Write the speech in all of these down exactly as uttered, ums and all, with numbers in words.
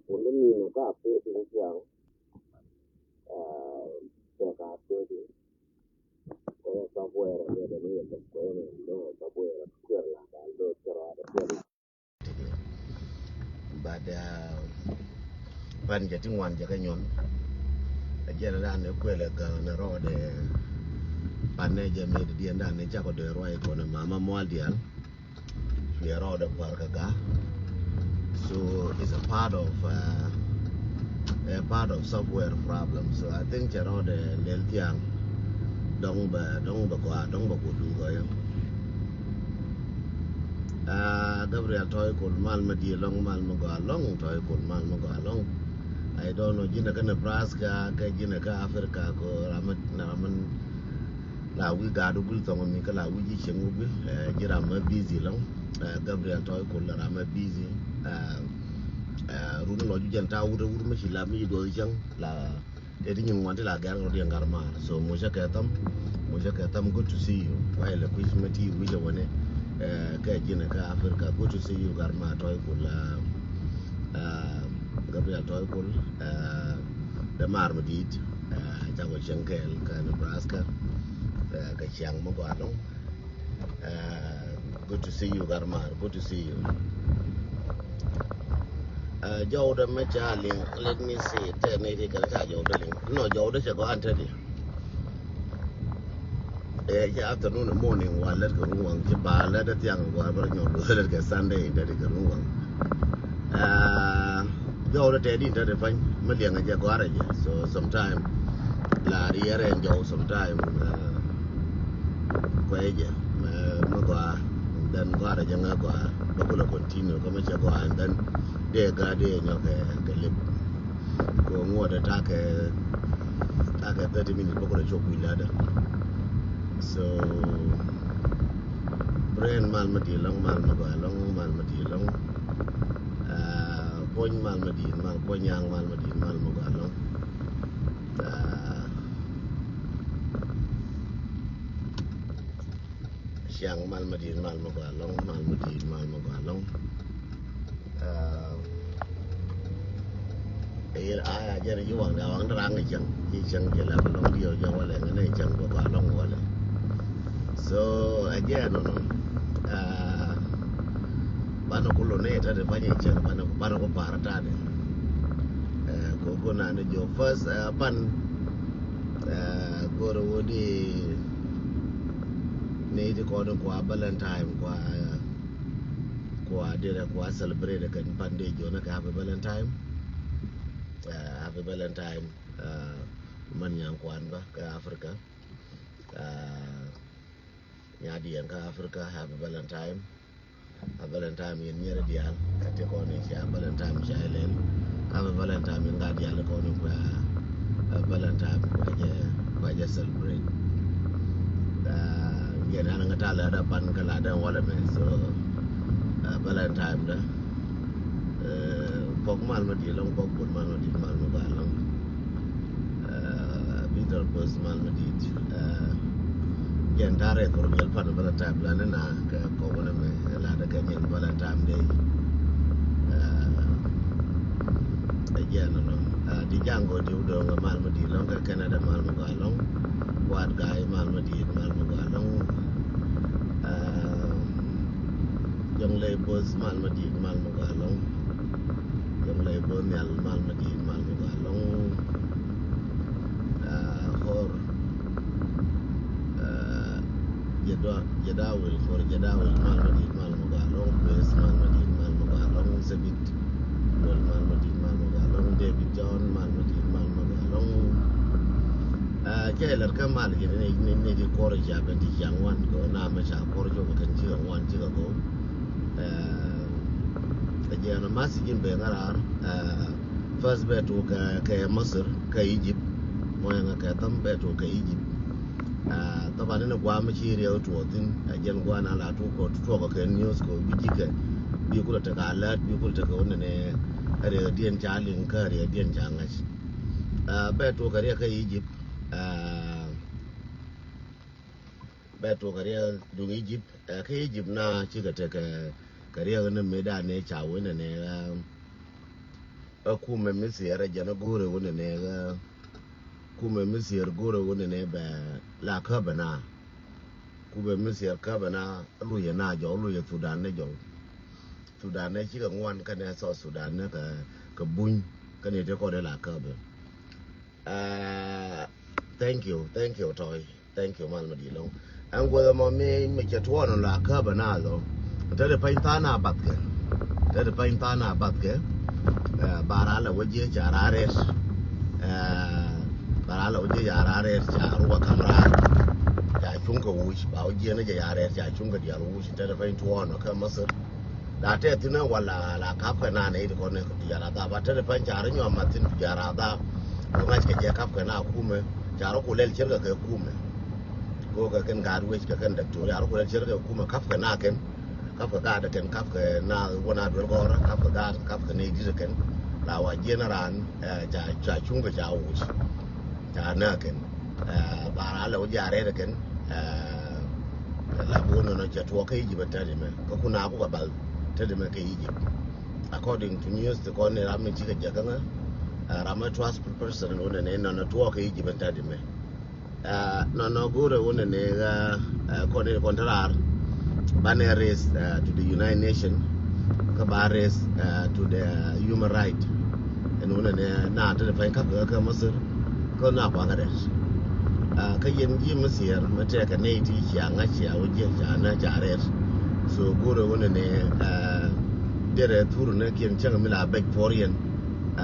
Kun ni ni na ka pe ti ni tiang. Ah, te ka pe ti. Ko ya ka bwe ra ni de ni ya ka bwe ni de ka bwe ra ke la ka do ke ra de ke. But, uh, pan jɛ ti ŋuan jɛ kɛ nyuɔn. A jɛn dan ni kuɛlɛ gäŋ ni rɔɔdɛ. Pan ni jɛ mi di diɛn dan ni cakɔ dee ruac kɔn mama mual dial. Ni rɔɔdɛ kuar kɛ ga. So it's a part of, uh, a part of software problem. So I think cɛ rɔɔdɛ lel thiaŋ. Dɔŋ bɛ, dɔŋ bɛ gɔaa, dɔŋ bɛ kut duŋ gɔyɔ. Ah, Gabriel Tɔy Kul, mal mi di̱i̱t ɛlɔ̱ŋ, mal mi gɔaa ɛlɔ̱ŋ, Tɔy Kul, mal mi gɔaa ɛlɔ̱ŋ. I don't know, ji̱n ɛ kä Nebraska, kɛ ji̱n ɛ kä Africa, kɛ ram mi, ram mi la wi̱i̱ gaat wä guil thɔŋ mi, kä la wi̱i̱ ji̱ cieŋ wä guil, eh, ji̱ ram mi busy ɛlɔ̱ŋ. Eh, Gabriel Tɔy Kul, ram mi busy. Eh, eh, run lɔ ju jɛn ta̱a̱ wut, wut mi ci la mi ci duɔth cäŋ, la Ɛ ti nyin ŋuan ti la gɛr rɔ diɛn gar maar. So mucä kɛ tham, mucä kɛ tham, good to see you. Why lɛ kui̱c mɛ ti wi̱cɛ wänɛ, eh, kɛ ji̱n ɛ kä Africa, good to see you gar maar. Tɔy Kul, eh, eh, Gabriel Tɔy Kul, eh, dɛ maar mi di̱i̱t, eh, cakɔ cieŋ kɛɛl kä Nebraska, eh, kɛ ciaŋ mi gɔaa ɛlɔ̱ŋ. Uh, good to see you, Garmar. Good to see you. Uh, jɔwdä mɛ ca liŋ, let me see, tɛ ni ti kɛn ca jɔwdä liŋ. No, jɔwdä cɛ gɔaa ɛn tɛ di. Eh, cɛ afternoon, morning, wa lɛt kɛ ruŋ waŋ, cɛ ba lɛt dɛ thiaŋ gɔaa bä nyɔk du lɛt kɛ Sunday, tɛ di kɛ ruŋ waŋ. Ah, jɔwdä tɛ di tɛ di pany, mi liɛŋ jɛ gɔarɛ jɛ. So sometime la riɛrɛ jɔw sometime, ah, kuɛ jɛ. Mi, mi gɔaa, then gɔarɛ jɛ ŋa gɔaa. Bä kulɛ continue kä mi cɛ gɔaa, and then dee ga dee nyɔk kɛ, kɛ lip. Ko ŋuɔt takɛ, takɛ thirty minutes bä kulɛ cop wi̱i̱ ladä. So Brain mal mi di̱i̱t ɛlɔ̱ŋ, mal mi gɔaa ɛlɔ̱ŋ, mal mi di̱i̱t ɛlɔ̱ŋ. Ah, Puɔ̱ny mal mi di̱i̱t, mal Puɔ̱ny Yaŋ mal mi di̱i̱t, mal mi gɔaa ɛlɔ̱ŋ. Ah, Ciaŋ mal mi di̱i̱t, mal mi gɔaa ɛlɔ̱ŋ, mal mi di̱i̱t, mal mi gɔaa ɛlɔ̱ŋ. Ah, Ɛ yɛn a ya jɛn ji̱ waŋdɛ, a waŋdɛ raŋ i̱ cäŋ, ji̱ cäŋ jɛ la kɛ lɔŋ diɛw jɛ walɛ, ŋɛ nɛ cäŋ bä ba lɔŋ walɛ. So a jɛ nɔnɔ, ah, banɛ ku lɔ nɛ tɛt i̱ pany i̱ cäŋ, banɛ, banɛ ku par tani. Eh, ko ko na ni jɔ first, eh, pan, eh, gor wodi ni ti kɔn kua Valentine kua, kua dira kua celebrate kɛn pan de jɔ na kɛ happy Valentine. Uh, happy Valentine, uh, man nyan kwan ba kä Africa. Uh, nya diɛn kä Africa, happy Valentine. A Valentine yɛn nyɛrɛ dial, kä ti kɔn in cia Valentine cia ilɛl. Happy Valentine yɛn gat dial kɔn in kua, uh, Valentine kua jɛ, kua jɛ celebrate. Uh, yɛn an ŋa ta lɛ da pan kä la da walɛ mɛ, so, uh, Valentine da. Eh, pɔk mal ma di̱i̱t lɔŋ, pɔk bur mal ma di̱i̱t, mal ma ba lɔŋ. Eh, Peter Bus mal ma di̱i̱t. Eh, jɛn tarɛ thor diɛl pan bala tap la ni na kɛ kɔk ni mɛ la da kɛ nyɛn bala tap dee. Eh, jɛn nɔ. Eh, di jaŋ gɔ diw dɔŋ mal ma di̱i̱t lɔŋ kɛ Canada mal ma ba lɔŋ. Kuat Gai mal ma di̱i̱t, mal ma ba lɔŋ. Eh, Jɔŋ lɛ bo̱th mal ma di̱i̱t, mal ma gɔaa lɔ̱ŋ. Jɔŋ lɛ bo̱th nhial mal ma di̱i̱t, mal ma gɔaa lɔ̱ŋ. Ah, Hor, ah, Jeda, Jedawil, Hor Jedawil mal ma di̱i̱t, mal ma gɔaa lɔ̱ŋ. Kueth mal ma di̱i̱t, mal ma gɔaa lɔ̱ŋ. Sabit Kuol mal ma di̱i̱t, mal ma gɔaa lɔ̱ŋ. David John mal ma di̱i̱t, mal ma gɔaa lɔ̱ŋ. Ah, cɛ ilɛr kä mal jɛ ni, ni, ni di kuɔr ca ben ti ca ŋuan kɛ na mɛ ca kuɔr jɔ kɛ kɛn cikɛ ŋuan cikɛ gɔw. Eh, ɛ jɛn a math ji̱n ben ŋa̱ raar. Eh, first bɛ tuk kɛ, kɛ Masir, kɛ Egypt. Mɔyɛ ŋa kɛ tham bɛ tuk kɛ Egypt. Eh, thaban ni guam mi ci riɛk tuɔɔk thin, ɛ jɛn guam na la tuk kɔ tuɔɔk kɛ news kɔ bi ji̱ kɛ. Bi kulɛ tekɛ alert, bi kulɛ tekɛ wä nɛnɛ riɛk diɛn ca liŋ kä riɛk diɛn ca ŋa̱c. Eh, bɛ tuk kɛ riɛk kä Egypt. Eh, bɛ tuk kɛ riɛk duŋ Egypt. Eh, kä Egypt na cikɛ tekɛ kɛ riɛk ni mëëdan ni ca wä nɛnɛ, eh, Ɛ kumɛ mi thiɛɛr ɛ jɛn ɛ go̱o̱rɛ wunɛ nɛ ɛ kumɛ mi thiɛɛr go̱o̱rɛ wunɛ nɛ bɛ la käbɛ na. Kumɛ mi thiɛɛr käbɛ na luc ɛ na jɔw, luc ɛ Thudan ni jɔw. Thudan ni cikɛ ŋuan kɛnɛ South Thudan ni kɛ buny kɛnɛ ti kɔdɛ la käbɛ. Thank you, thank you Tɔy. Thank you mal ma di loŋ. Ɛn guɔth ɛmɔ mi mi cɛ tuɔɔn la käbɛ na dhɔ. Te di pany tha̱a̱n a bathkɛ. Te di pany tha̱a̱n a bathkɛ. Bara la wä jiɛ ca ra rɛt. Bara la wä jiɛ ca ra rɛt ca rukɛ kam raar. Ca cuŋ kɛ wuc ba wä jiɛ ni jɛ ca rɛt ca cuŋ kɛ dial wuc te di pany tuɔɔn kɛ Masir. La tɛth thin wala la kap kɛ na nɛ it kɔn nɛ kɛ Tujaradha ba tɛth pany ca rɔ nyɔm ma thin Tujaradha. Kɛ ŋa̱c kɛ jɛ kap kɛ na kumɛ ca rɔ ku lɛl cir kɛ kɛ kumɛ. Ko kɛ kɛn gaat wec kɛ kɛn däk tori ca rɔ ku lɛl cir kɛ kumɛ kap kɛ na kɛn. Kap kɛ gaat kɛn kap kɛ na wä na duel gɔrä kap kɛ gaat kap kɛ nɛ it kɛn. La wa jiɛn ran ca cuŋ kɛ ca wuc. Ca na kɛn. Bara lɛ wä jiɛ arɛt kɛn. La bi wä nɔnɔ cɛ tuɔɔk kä Egypt ɛn tɛt imɛ kä kun a kuk a bal tɛt imɛ kä Egypt. According to news ti kɔn ni ram mi cikɛ jɛ kä ŋä ram mi trust person wä nɛnɛ nɔnɔ tuɔɔk kä Egypt ɛn tɛt imɛ. Nɔnɔ go̱rɛ wä nɛnɛ ɣä kɔn ni kɔn te raar. Banɛ raise to the United Nation kä ba raise to the human right. Ɛn wunɛ nɛ na te pany kap kɛ kä Masir kä na kua kä rɛt. Kä yɛn ji̱ Masir mɛ tɛkɛ nɛy ti cia ŋa̱c cia wä jiɛ ca nä ca rɛt. So go̱rɛ wunɛ nɛ derɛ thur nɛ kiɛn cäŋ mi la bɛc puɔr yɛn.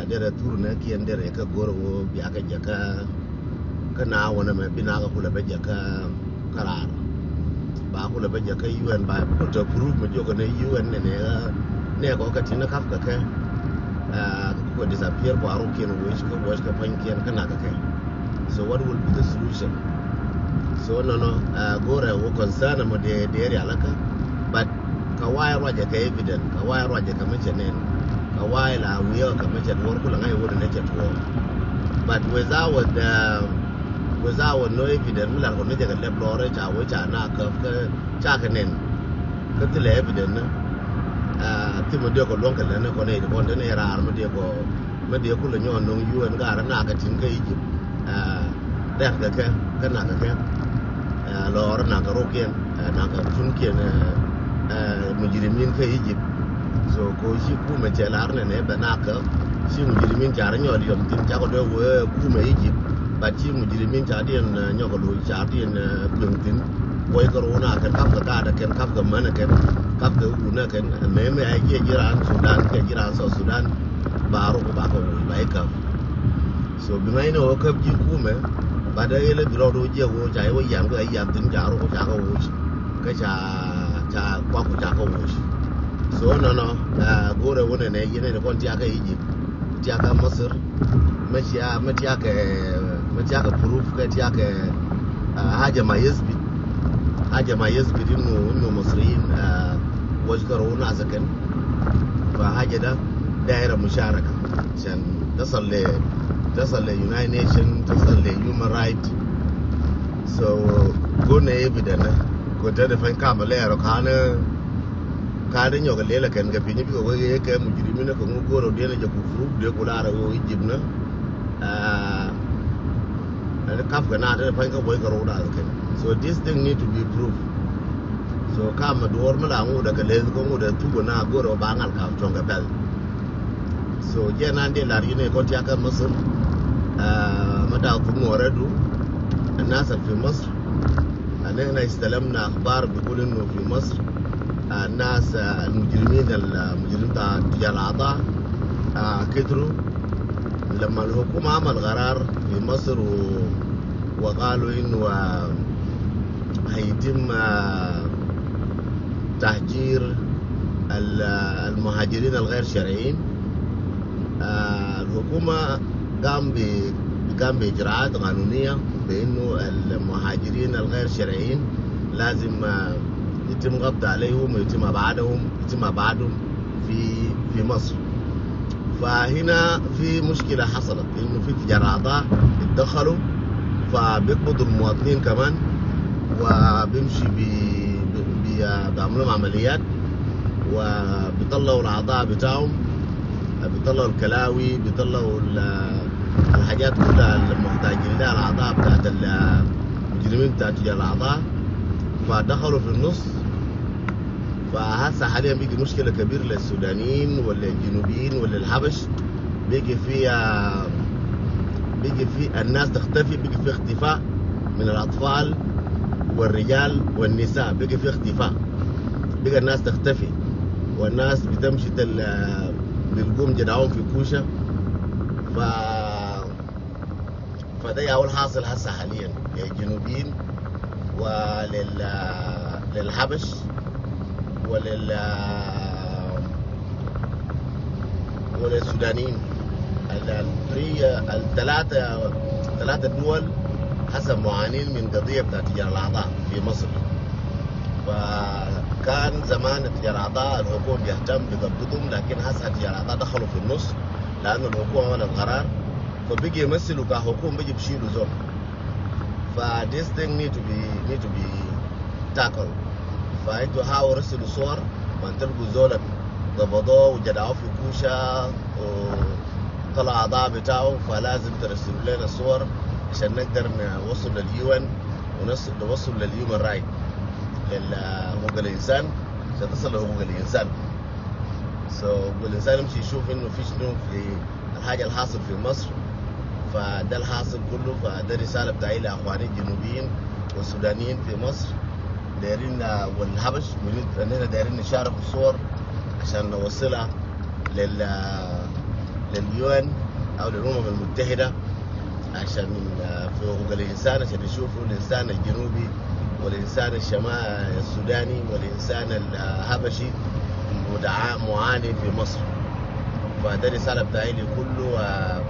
Derɛ thur nɛ kiɛn derɛ kä go̱rɛ wä biakɛ jɛ kä kä na wunɛ mɛ bi na kä kulɛ bɛ jɛ kä kä raar. Ba kulɛ bä jɛ kä U N ba kul tɛ proof mi jokɛ ni U N ni ni nɛ kɔ kɛ tin kap kɛ kɛ. Kɛ kɔ disappear kɔ aruk kiɛn wuc kɛ wuc kɛ pany kiɛn kɛ nak kɛ kɛ. So what will be the solution? So nɔnɔ go̱rɛ wä concern mɔ dee dee rial kä. But kɛ wa̱a̱ ruacɛ kɛ evident kɛ wa̱a̱ ruacɛ kɛ mɛ cɛ nɛn. Kɛ wa̱a̱ la wi̱i̱ kɛ mɛ cɛ duɔr kulɛ ŋa̱c wä ni nɛ cɛ duɔr. But without the without no evidence mi lar kɔ ni jɛ kɛ lɛp lɔrɛ ca wee ca na käp kä ca kɛ nɛn. Kä thilɛ evidence ni thimɛ diɛ kɔ luɔ̱ŋ kɛ lɛn ni kɔ ni kɔn dee ni raar mi diɛ kɔ mi diɛ kulɛ nyɔɔn no̱ŋ U N gaarä na kɛ tin kä Egypt. Dɛk kɛ kɛ kä na kɛ kɛ lɔrɛ na kɛ rok kiɛn na kɛ tun kiɛn mujrimin kä Egypt. So ko ci kumɛ cɛ lar nɛ nɛ bɛ na kä ci mujrimin ca rɔ nyɔl yɔm thin ca kɔ dee wee kumɛ Egypt. But ci mujrimin ca diɛn nyɔk loc ca diɛn kueŋ thin. Kuɔy kɛ run a kɛn kap kɛ gaat a kɛn kap kɛ män a kɛn kap kɛ wun a kɛn mɛmɛ a jiɛ jiran Sudan kɛ jiran South Sudan. Ba ruk ba kɛ wun ba ikä. So bi ŋa̱cni wä käp ji̱ kumɛ. Bat ɛ yɛlɛ bi rɔɔd wä jiɛk wä ca yɛ wä yiam kɛ yiam thin ca ruk ca kɛ wuc. Kä ca ca kuak ku ca kɛ wuc. So nɔnɔ go̱rɛ wä nɛnɛ yɛn ɛn kɔn tiakä Egypt tiakä Masir. Mɛ cia mɛ tiakä mɛ tiakä proof kɛ tiakä haja ma yesbit. Haja ma yesbit inu inu Masriyin. Wuc kɛ rɔɔd na second. Fa haja da daira musharaka. Can tasal le tasal le United Nation tasal le human right. So go̱n ɛ evident. Ko te de pany kam lɛɛr ɔ ka̱n ka̱n nyɔk lel kɛn kɛ piny bikɛ wee kɛ mujrimin kɛ ŋu go̱r ɔ diɛn jɛ ku proof de ku lar ɔ Egypt na. Ɛn kap kɛ na te de pany kɛ boy kɛ rɔɔd a kɛn. So this thing need to be proved. So kam duɔr mi la ŋu de kɛ leth ko ŋu de thuk na go̱r ɔ ba ŋal kam cuɔ̱ŋ kɛ pɛl. So jɛ nan dee lar yini kɔn tiakä Masir. Ma dak thum nuɔrɛ du. Nas al fi Masir. An ihna istalamna akhbar bikul inu fi Masir nas al mujrimin al mujrimin ta tujal ata kitru. Lamma al hukuma amal qarar fi Masir wa qalu inu hayitim tahjir al muhajirin al ghair shar'iyin. Al hukuma gam bi gam bi ijraat qanuniya bi inu al muhajirin al ghair shar'iyin lazim yitim qabd aleyum, yitim abadahum, yitim abadum fi fi Masir. Fa hina fi mushkila hasalat inu fi tujal ata iddahalu. Fa bikbudu al muwatinin kaman wa bimshi bi bi bi amlum amaliyat wa bitallau al ata bitahum. بيطلعوا الكلاوي، بيطلعوا ال-، الحاجات كلها المحتاجين لها الأعضاء بتاعت المجرمين بتاعت تجار الأعضاء، فدخلوا في النص. فهسه حاليا بيجي مشكلة كبيرة للسودانيين وللجنوبيين وللحبش. بيجي في، بيجي في الناس تختفي، بيجي في اختفاء من الأطفال والرجال والنساء، بيجي في اختفاء، بيجي الناس تختفي، والناس بتمشي تل-، بيلقوهم جدعهم في كوشة. ف فده يا هو الحاصل هسه حاليا للجنوبيين ولل للحبش ولل وللسودانيين. ال- ال three، الثلاثة، ثلاثة دول هسه معانين من قضية بتاع تجار الأعضاء في مصر. فكان زمان تجار الأعضاء الحكومة بيهتم بقبضهم، لكن هسه تجار الأعضاء دخلوا في النص، لأنه الحكومة عملت قرار، فبيجي يمثلوا كحكومة، بيجي بيشيلوا زول. ف this thing need to be, need to be tackled. فأنتوا حاولوا رسلوا صور، ما تلقوا زولك قبضوه وجدعوه في كوشة وطلع أعضاء بتاعه، فلازم ترسلوا لنا الصور عشان نقدر نوصل لل U N ونوصل لل human right، لل-، حقوق الإنسان، عشان تصل لحقوق الإنسان. So حقوق الإنسان يمشي يشوف إنه في شنو في الحاجة الحاصل في مصر. فده الحاصل كله، فده رسالة بتاعي لأخواني الجنوبيين والسودانيين في مصر. دايرين، آه، والحبش، ونحن دايرين نشارك الصور عشان نوصلها لل، لل U N أو للأمم المتحدة، عشان، آه، في حقوق الإنسان، عشان يشوفوا الإنسان الجنوبي والإنسان الشمال السوداني والإنسان الحبشي مدعا-، معاني في مصر. فده رسالة بتاعي لكل، آه،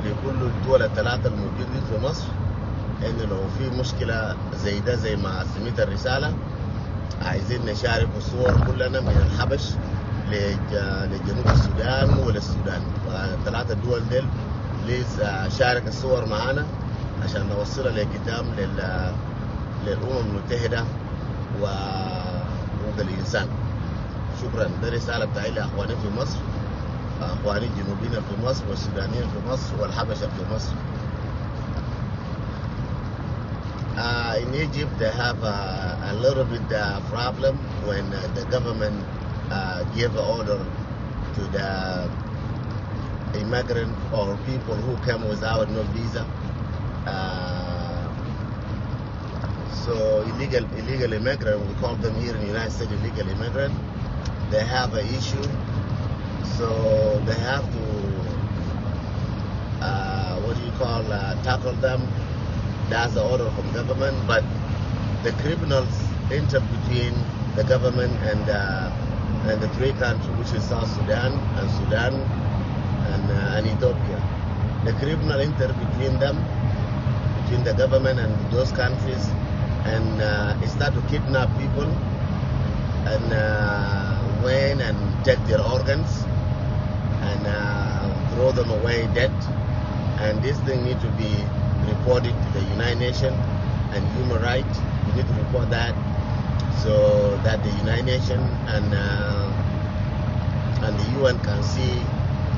لكل الدول الثلاثة الموجودين في مصر، إنه لو في مشكلة زي ده، زي ما سميت الرسالة، عايزين نشارك الصور كلنا من الحبش لج-، لجنوب السودان وللسودان. فالثلاثة دول ديل لسه شارك الصور معانا عشان نوصلها لقدام لل-، للأمم المتحدة وحقوق الإنسان. شكرا. ده رسالة بتاعي لأخواني في مصر، أخواني الجنوبيين في مصر والسودانيين في مصر والحبشة في مصر. Uh, in Egypt, they have a, a little bit uh, problem when uh, the government uh, gave an order to the immigrant or people who came without no visa. Uh, so illegal, illegal immigrant, we call them here in the United States illegal immigrant. They have an issue, so they have to, uh, what do you call, uh, tackle them. That's the order from government, but the criminals enter between the government and, uh, and the three countries, which is South Sudan and Sudan and, uh, and Ethiopia. The criminal enter between them, between the government and those countries, and, uh, start to kidnap people and, uh, went and take their organs and, uh, throw them away dead. And this thing need to be reported to the United Nations and human rights. We need to report that so that the United Nations and, uh, and the U N can see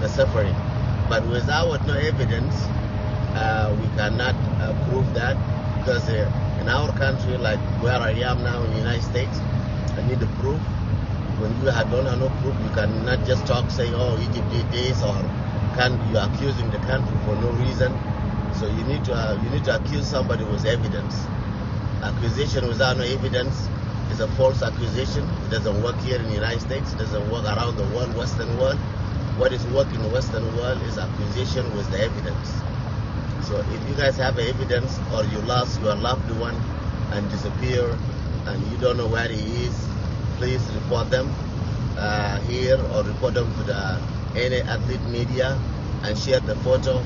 the suffering. But without no evidence, uh, we cannot, uh, prove that, because, uh, in our country, like where I am now in the United States, I need the proof. When you have, don't have no proof, you cannot just talk, say, "Oh, Egypt did this," or can, you are accusing the country for no reason. So you need to, uh, you need to accuse somebody with evidence. Accusation without no evidence is a false accusation. It doesn't work here in the United States. It doesn't work around the world, Western world. What is work in the Western world is accusation with the evidence. So if you guys have evidence or you lost your loved one and disappear and you don't know where he is, please report them, uh, here, or report them to the any athlete media and share the photo.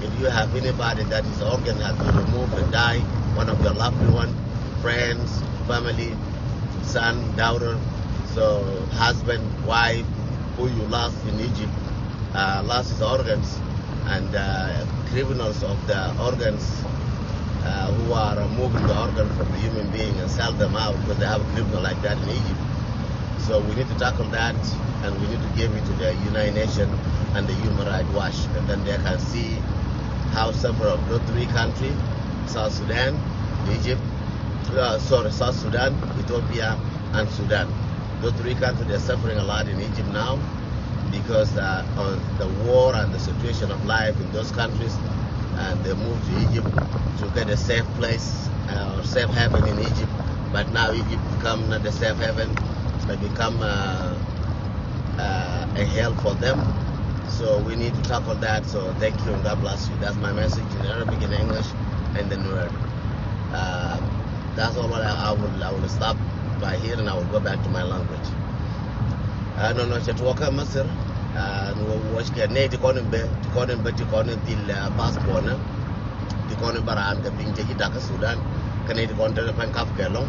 If you have anybody that his organ has been removed and die, one of your loved one, friends, family, son, daughter, so husband, wife, who you lost in Egypt, uh, lost his organs, and, uh, criminals of the organs, uh, who are removing the organ from the human being and sell them out because they have a criminal like that in Egypt. So we need to tackle that, and we need to give it to the United Nations and the Human Rights Watch, and then they can see how several of those three countries, South Sudan, Egypt, uh, sorry, South Sudan, Ethiopia, and Sudan. Those three countries, they're suffering a lot in Egypt now because uh, of the war and the situation of life in those countries, and they moved to Egypt to get a safe place uh, or safe haven in Egypt. But now Egypt become not a safe haven, but become uh, uh, a hell for them. So we need to tackle that. So thank you and God bless you. That's my message in Arabic, in English, and the Nuer. Uh, that's all what I, I will I will stop by here and I will go back to my language. Ɛnɔnɔ cɛ tuɔɔkä Masir. Ɛn wä wuɔc kɛ nɛy ti kɔn in bɛ ti kɔn in bɛ ti kɔn in dhil passport ni ti kɔn in bɛ raan kɛ piny cɛ ci dakä Sudan. Kɛ nɛy ti kɔn te pɛn kap kɛ lɔŋ,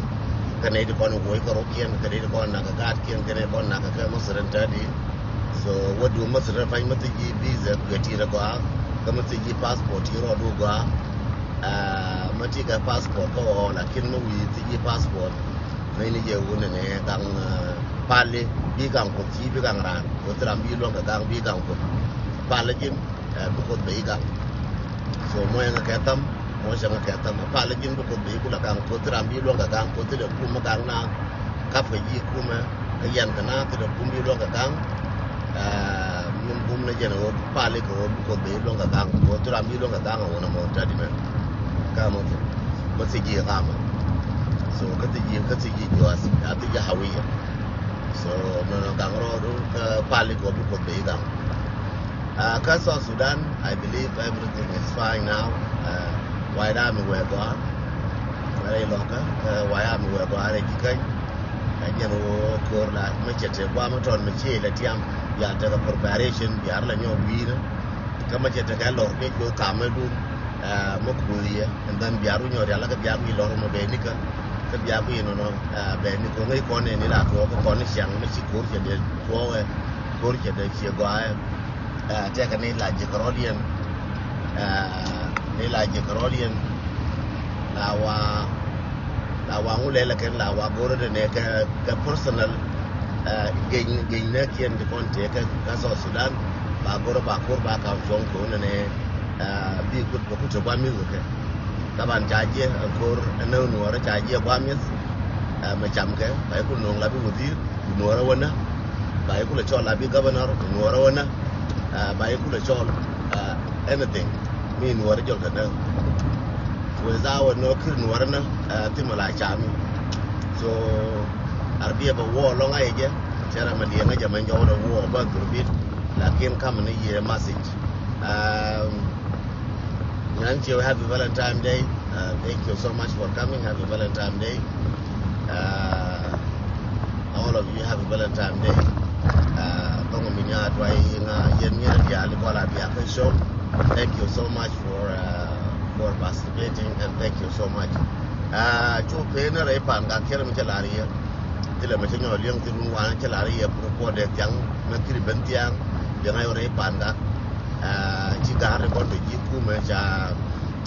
kɛ nɛy ti kɔn in wuɔc kɛ rokiɛn, kɛ nɛy ti kɔn in nakɛ gaatkiɛn, kɛ nɛy ti kɔn in nakɛ kɛ Masir in tɛ̈di. So wä du Masir in pany ma thiec ji̱ visa kɛ ti rɛ gɔaa, kɛ ma thiec ji̱ passport ti rɔɔdu gɔaa. Aa, ma ti kɛ passport kä ɣɔɔ, lakin ma wi̱i̱ thiec ji̱ passport. Mɛni jɛ wun nɛ gaŋ pali bi gaŋ kuth ci bi gaŋ raan kuth ram bi luɔŋ kɛ gaŋ bi gaŋ kuth. Pali ji̱n bi kuth bɛ yi gaŋ. So mɔ yɛn kɛ thäm, mɔ cɛ kɛ thäm pali ji̱n bi kuth bɛ yi kula gaŋ kuth ram bi luɔŋ kɛ gaŋ kuth lɛ kum gaŋ na kap kɛ ji̱ kumɛ kɛ yɛn kɛ na thilɛ kum bi luɔŋ kɛ gaŋ. Min bum ni jɛn ɣöö pali kɛ ɣöö bi kuth bɛ yi luɔŋ kɛ gaŋ kuth ram bi luɔŋ kɛ gaŋ a wun a mɔ tadi mɛ. Ka mɔ thil mɔ thil ji̱ kama. So kä thil ji̱ kä thil ji̱ juas a thil ji̱ hawiya. So nɔnɔ gaŋ rɔɔdu kä pali kɛ ɣöö bi kuth bɛ yi gaŋ. Kä South Sudan, I believe everything is fine now. White Army wɛ gɔaa rɛy lɔkä, White Army wɛ gɔaa rɛy ji̱ käny. Ɛ jɛn wä ko̱r la mɛ cɛ te guam tɔn mɛ cie la tiam bia tekɛ preparation bia rɛ la nyɔk wi̱i̱nä. Kä mɛ cɛ tekɛ lɔr kɛ juɔth kamä dun mɛ kuth yɛ, and then bia ru nyɔk rial la kɛ bia wi̱i̱ lɔr mɛ bɛ nikä. Kä bia wi̱i̱ nɔnɔ bɛ nikä ŋäc kɔn ni la tuɔɔk kɔn ni ciaŋ mɛ ci ko̱r cɛ dee tuɔɔk ɛ ko̱r cɛ dee ciɛ gɔaa ɛ. Tɛkɛ ni la ji̱ kärɔ̱diɛn, ni la ji̱ kärɔ̱diɛn la wa la wa ŋu lɛl kɛn la wa go̱rä dɛ nɛ kɛ kɛ personal geny geny nɛ kiɛn ti kɔn tëë kɛ kɛ South Sudan. Ba go̱rä ba ko̱r ba kam cuɔ̱ŋ ko̱n nɛ nɛ bi kut bɛ kut tɛ guam mi̱th kɛ. Taban ca jiɛ ko̱r ɛn nɛ nuɔrä ca jiɛ guam mi̱th. Mɛ cam kɛ ba kul nuɔ̱ŋ la bi wudhi̱i̱r. Nuɔrä wänä ba i̱ kulɛ cɔl a bi governor nuɔrä wänä. Ba i̱ kulɛ cɔl anything mi nuɔrä jɔl kɛ näk. Wee dha wä nɔ kir nuɔrä nä thimɛ la cami. So arbiɛ bɛ wä lɔŋ a yɛ jɛ cɛ rɛ mɛ liɛŋä jɛ mɛ jɔwdɛ wä bä dhur bit. Lakin kamɛ ni yɛ message. Nyan ciɛ wä happy Valentine Day. Thank you so much for coming. Happy Valentine Day. All of you, happy Valentine Day. Kɔŋ mi nya tuay ŋa yɛn mi diaal kɔla bia kä show. Thank you so much for uh, for participating and thank you so much. Cu pen rɛy pan ka kɛl mi cɛ lar yɛ. Thilɛ mɛ cɛ nyɔ liɛŋ thil wun wan cɛ lar yɛ. Puɔdɛ thiaŋ mɛ kiri ben thiaŋ. Liɛŋ a yɔ rɛy pan ka. Ci ga̱a̱r kɔn te ji̱ kumɛ ca.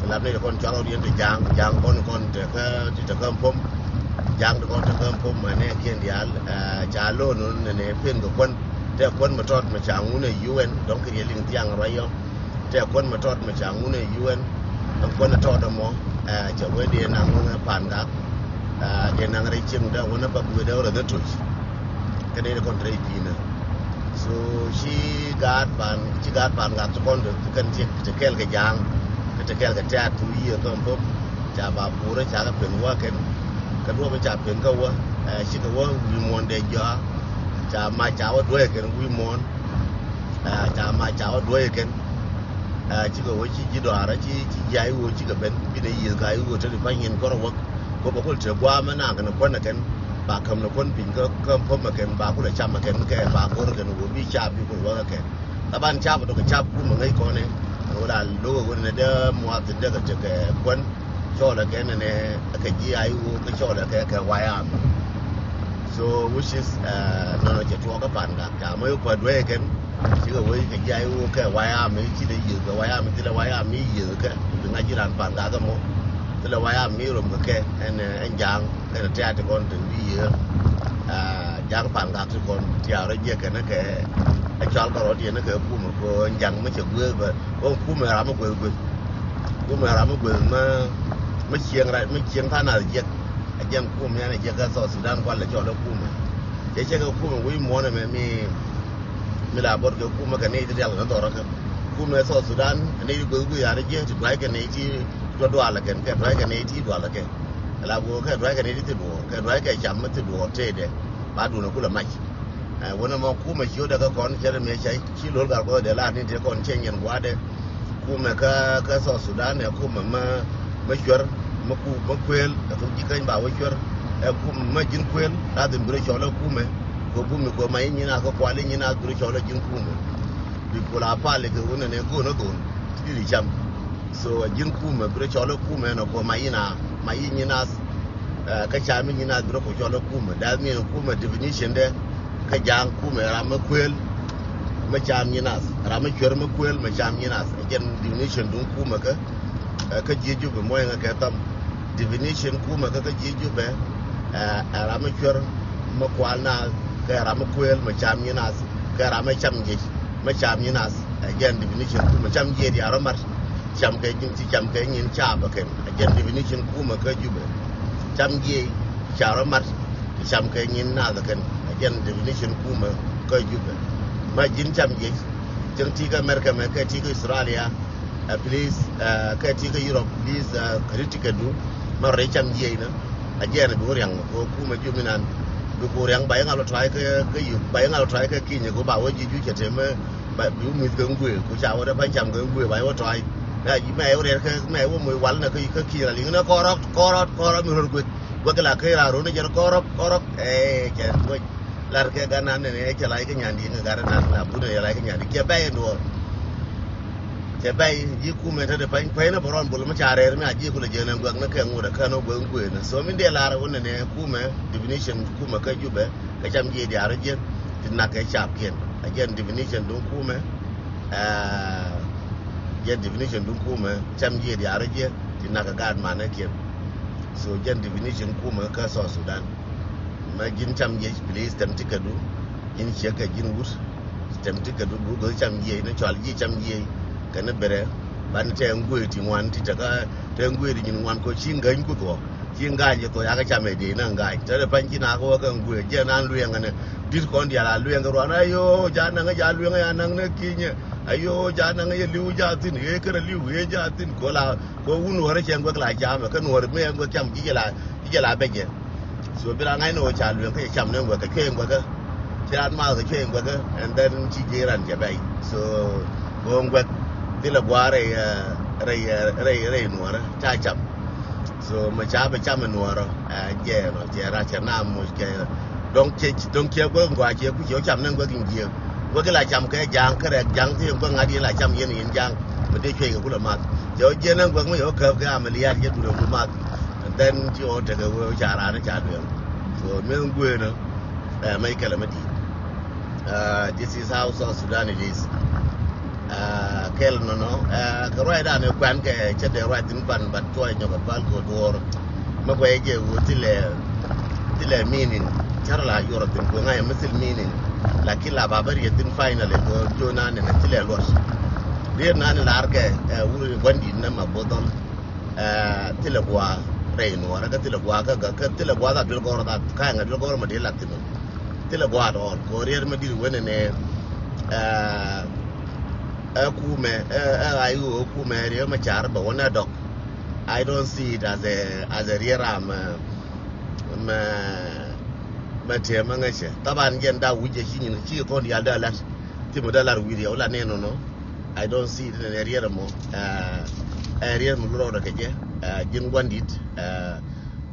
Lam ni kɔn cɔl ɣɔr yɛn te ja̱a̱ŋ ja̱a̱ŋ kɔn kɔn te kä ti te kä pom. Ja̱a̱ŋ te kɔn te kä pom mɛ nɛ kiɛn diaal. Ca lo̱o̱n nɛ nɛ pen kɛ kuän te kuän mɛ tɔt mɛ ca ŋun ɛ U N dɔ̱ŋ kɛ riɛ liŋ thiaŋ ruac yɔ. Te kuän mɛ tɔt mɛ ca ŋun ɛ U N. Ɛn kuän ɛ tɔt ɛmɔ cɛ wee dee naŋ wä pan gak. Dee naŋ rɛy cieŋ dee wä nä bak wee dee wä rɛ dhɛ toc. Kɛ dee kɔn te rɛy pi̱i̱nä. So ci gaat pan ci gaat pan gat ti kɔn ti kɛn ti ti kɛɛl kɛ ja̱a̱ŋ. Kɛ ti kɛɛl kɛ tɛ̈t ti wi̱i̱ ɛ thɔm pop. Ca ba puurä ca kɛ pen wä kɛn. Kɛ duɔ̱p ca pen kä wä. Cikɛ wä wi̱i̱ muɔ̱ɔ̱n dee jɔaa. Ca mac ca wä duɔ̱ɔ̱c kɛn wi̱i̱ muɔ̱ɔ̱n. Ca mac ca wä duɔ̱ɔ̱c kɛn. Cikɛ wä ci ji̱ dɔaarä ci ci ji̱ a i̱ wä cikɛ ben. Binɛ yiëth ka i̱ wä te di pa̱ny in kɔrɛ wä. Kop a kul te gua̱a̱mɛ naŋ kɛn kuän ɛ kɛn. Ba käm ni kuän piny kä käm pop mɛ kɛn ba kulɛ cam mɛ kɛn kɛ ba go̱r kɛn wä bi cap bi kul wä kɛ kɛn. Taban cap dɔk cap kumɛ ŋäc kɔn ɛ. Wä la lo̱k ɛ wä nɛ dee muath in dee kɛ tek kɛ kuän. Cɔl ɛ kɛn nɛ kɛ ji̱ a i̱ wä kɛ cɔl ɛ kɛ kɛ wayam. So which is nɔnɔ cɛ tuɔɔk kä pan gak ca mɛ wä kuat duee kɛn. Cikɛ wä kɛ ji̱ a i̱ wä kɛ wayam i̱ ci dee yiëth kɛ wayam i̱ thilɛ wayam i̱ yiëth kɛ. Bi ŋa̱c ji̱ ran pan gak kɛ mɔ. Thilɛ wayam i̱ rom kɛ kɛ ɛn ɛn ja̱a̱ŋ kɛn tɛ̈t kɔn te wi̱i̱ yɛ. Yak pan gak ti kɔn tiaarä jiɛ kɛn kɛ a cɔal kɛ rɔ tiɛn kɛ kumɛ kɛ njaŋ mi cɛ gueth bɛ kɛ kumɛ ram mi gueth gueth. Kumɛ ram mi gueth mi mi cieŋ ra mi cieŋ than a jiɛk. A jiɛn kumɛ yan a jiɛk kɛ South Sudan kual a cɔal kɛ kumɛ. Cɛ cɛ kɛ kumɛ wi̱i̱ muɔnɛ mɛ mi mi la bot kɛ kumɛ kɛ ni ti rial kɛ dhɔrä kɛ kumɛ South Sudan a ni ti gueth gueth yan a jiɛk ti duay kɛ ni ti dual kɛn kɛ duay kɛ ni ti dual kɛ. Ala bot kɛ duay kɛ ni ti duɔr kɛ duay kɛ cam mi ti duɔr tëëdɛ. Ba duun a kulɛ mac. Ɛ wänɛ mɔ kumɛ ci wä dɛ kä kɔn cɛ rɛ mëë cɛ ci lo̱l gat kuɔth dee lar ni tëë kɔn cɛ nyɛn gua̱a̱dɛ. Kumɛ kä kä South Sudan ɛ kumɛ mä mä cuɛr mä ku mä kuëël ɛ thok ji̱ käny ba wä cuɛr. Ɛ kumɛ mä ji̱n kuëël la dhim bi rɛ cɔl ɛ kumɛ. Kɛ bumi kɛ ma i̱ nyin a kä kual i̱ nyin a bi rɛ cɔl ɛ ji̱n kumɛ. Bi kul a pal kɛ wänɛ nɛ go̱o̱n ɛ dho̱n ti di cam. So ji̱n kumɛ bi rɛ cɔl ɛ kumɛ nɔ kɛ ma i̱ na ma i̱ nyin a. Ɛ kä ca mi nyin a bi rɛ kɛ cɔl ɛ kumɛ. That mean kumɛ definition dɛ. Kä ja̱a̱ŋ kumɛ ram mi kuëël mi cam nyin nath, ram mi cuer mi kuëël mi cam nyin nath. Ɛ jɛn definition duŋ kumɛ kä ɛ kä ji̱ Jubɛ muɔ̱ɔ̱ŋ ɛ kɛ thɔm. Definition kumɛ kä kä ji̱ Jubɛ ɛ ɛ ram mi cuer mi kual naath kɛ ram mi kuëël mi cam nyin nath kɛ ram mi cam jiec mi cam nyin nath. Ɛ jɛn definition kumɛ cam jiec diaal rɔ mat. Cam kɛ nyin ti cam kɛ nyin caapä kɛn. Ɛ jɛn definition kumɛ kä Jubɛ. Cam jiec ca rɔ mat. Ti cam kɛ nyin nath kɛn. Ɛ jɛn definition kumɛ kä Jubɛ. Ma ji̱n cam jiec. Cäŋ ti kä America mɛ kɛ ti kä Australia. Ɛ please ɛ kɛ ti kä Europe please ɛ kɛ ri ticket du. Ma rɔ cam jiec nä. Ɛ jɛn bi wä riaŋ kɛ kumɛ Jubɛ nan. Bi ku riaŋ ba yɛ ŋa̱l wä tɔ̱a̱c kä kä Europe ba yɛ ŋa̱l wä tɔ̱a̱c kä Kenya kɛ ba wä jiec ju cɛ te mɛ. Ba bi wä mi̱th kɛ ŋuëë ku ca wä dee pa̱ny cam kɛ ŋuëë ba yɛ wä tɔ̱a̱c. Mɛ mɛ wä riɛt kä mɛ wä moc wal nä kä kä Kenya liŋ nä kɔrɔk kɔrɔk kɔrɔk mi rot gueth. Guäk la kä ra run jɛn kɔrɔp kɔrɔp. Ɛ cɛ tuɔc. Lar kɛ gan nan nɛ cɛ lay kä nyandi ŋä gar nan la bun cɛ lay kä nyandi cɛ bɛy duɔr. Cɛ bɛy ji̱ kumɛ te de pany pany na bɛ rɔn bul mi ca rɛr mi a ji̱ kulɛ jɛ nɛ guɛk ni kɛ ŋut a kän wä guɛk guɛk ni. So min dee lar wä nɛ nɛ kumɛ definition kumɛ kä Jubɛ kä cam jiɛ diaar jiɛn ti nak kɛ cap kiɛn. A jɛn definition duŋ kumɛ. Ɛ jɛn definition duŋ kumɛ cam jiɛ diaar jiɛn ti nak kɛ gaat manɛ kiɛn. So jɛn definition kumɛ kä South Sudan. Ma ji̱n cam jiec please tɛm ti kädu. Ji̱n ciek kɛ ji̱n wut tɛm ti kädu bu gök cam jiec ni cɔal ji̱ cam jiec. Kɛn ni berɛ ban tɛ ŋuëë ti ŋuan ti tɛ kä tɛ ŋuëë ti nyin ŋuan kɔ ci ŋäny ku thuɔk ci ŋa̱ny jɛ thuɔk yakɛ cam ɛ diec ni ŋa̱ny tɛ dee pany ci nak wä kɛ ŋuëë jiɛn an lueŋ ɛnɛ. Dit kɔn dial a lueŋ kɛ ruan ayo ja naŋ ja lueŋ ya naŋ ni kinyɛ. Ayo ja naŋ yɛ li̱w ja thi̱n yee kärɛ li̱w yee ja thi̱n kɔ la. Kɛ wun nuɔ̱ɔ̱rä cɛ ŋuɛk la cam ɛ kä nuɔ̱ɔ̱rä mi ɛ ŋuɛk cam ji̱ jɛ la ji̱ jɛ la bɛ jɛ. So bi la ŋa̱c ni ɣöö ca lueŋ kä cɛ cam ni ŋuɛk kɛ cuɛ ŋuɛk kä. Ci ran math kɛ cuɛ ŋuɛk kä and then ci ji̱ ran cɛ bɛy. So kɛ ŋuɛk thilɛ gua̱a̱r rɛy rɛy rɛy rɛy nuɔ̱ɔ̱rä ca cam. So mɛ ca bɛ cam nuɔɔrɔ ɛ jɛ nɔ cɛ ra cɛ na muc kɛ dɔŋ cɛ dɔŋ cɛ guäk ŋuac cɛ ku cɛ cam ne guäk in jiek. Guäk la cam kɛ jaŋ kɛ rɛk jaŋ ti guäk ŋa̱t yɛn la cam yɛn yɛn jaŋ. Mɛ dee cuec kɛ ku la math cɛ wä jiɛn ne guäk mi yɛ wä käp kɛ amɛ liaat cɛ dul kɛ ku math. And then ci wä tekɛ wee ca raan ca dueŋ. So mi guëë nɔ ɛ mɛ kɛlɛ mɛ di̱i̱t. This is how South Sudan it is. Kɛl nɔnɔ kɛ ruac dan ɛ kuan kɛ cɛ dee ruac thin pan but cuɔy nyɔk ɛ pal kɛ duɔɔr. Mɛ kuɛ jɛ wä thilɛ thilɛ meaning. Cär la yuɔr thin kuɛ ŋa̱c ɛ mithil meaning. Lakin la ba bä riɛ thin finally kɛ jo nan nɛ thilɛ luɔt. Riet nan lar kɛ ɛ wuri guandit nɛ ma bothɔl. Thilɛ gua̱a̱ rɛy nuɔɔrä kä thilɛ gua̱a̱ kä gäk kä thilɛ gua̱a̱ dha duel gɔr dha ka̱a̱ŋ a duel gɔr ma dee lat thin. Thilɛ gua̱a̱ dɔɔr kɛ riet ma dit wen nɛ. Ɛ kumɛ ɛ ɣa̱c ɣöö kumɛ riet ma car bɛ wä nɛ dɔk. I don't see it as a as a riet ram mɛ mɛ tiɛm mɛ ŋäcɛ thaban jɛn da wi̱c jɛ ci nyin ci kɔn diaal da lat. Thimɛ da lat wi̱i̱ riɛw la nɛn nɔnɔ. I don't see it in a riet mɔ. Ɛ riet mɔ lurɔɔdɛ kɛ jɛ ji̱n guandit.